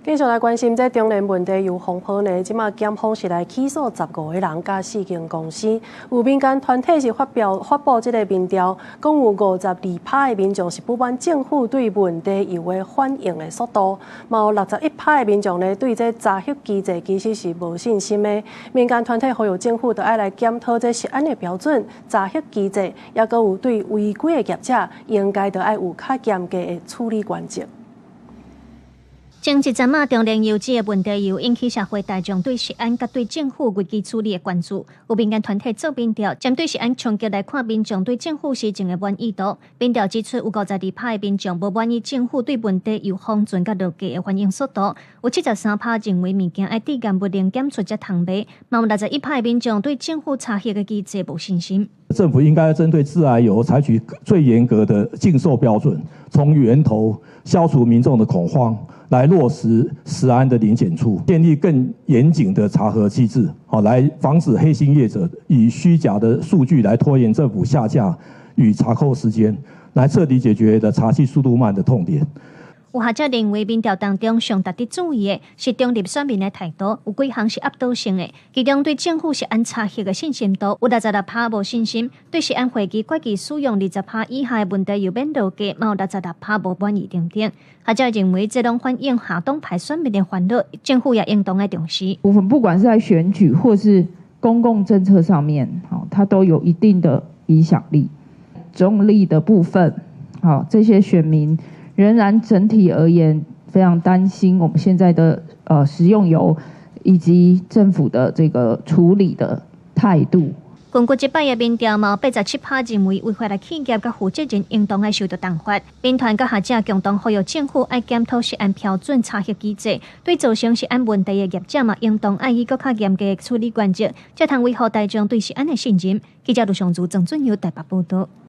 繼續來關心這中煉問題油風波呢，這馬檢方是來起訴15個人佮四間公司。有民間團體是發表發布這個民調，講有52趴的民眾是不滿政府對問題油的反應的速度，嘛有61趴的民眾呢對這查核機制其實是無信心的。民間團體呼籲政府著愛來檢討這食安的標準、查核機制，抑閣有對違規的業者應該著愛有較嚴格的處理原則。前一陣仔中煉油脂的問題油引起社會大眾對食安佮對政府危機處理的關注。有民間團體做民調，針對食安衝擊來看，民眾對政府施政的滿意度。民調指出，有52趴的民眾無滿意政府對問題油封存佮落架的反應速度。有73趴認為物件愛致癌物零檢出才通賣。嘛有61趴的民眾對政府查核的機制無信心。政府應該針對致癌油採取最嚴格的禁售標準，從源頭消除民眾的恐慌，來落實食安的零檢出，建立更嚴謹的查核機制，好來防止黑心業者以虛假的數據來拖延政府下架與查扣時間，來徹底解決的查緝速度慢的痛點。有學者認為，民調當中上值得注意的是中立選民的態度，有幾項是壓倒性的。其中對政府食安查核的信心度有66趴無信心，對食安會議決議使用20趴以下的問題油免落架，嘛有66趴無滿意等等。學者認為，這攏反映下黨派選民的煩惱，政府也應當愛重視。部分不管是在選舉或是公共政策上面，好，它都有一定的影響力。中立的部分，好，這些選民仍然整體而言非常擔心我們現在的食用油以及政府的這個處理的態度。根據這擺的民調，嘛有87趴認為違法的企業佮負責人應當愛受到重罰。民團佮學者共同呼籲政府愛檢討食安標準查核機制，對造成食安問題的業者嘛，應當愛以閣較嚴格的處理原則，才通維護大眾對食安的信任。記者盧尚如、鄭俊友台北報道。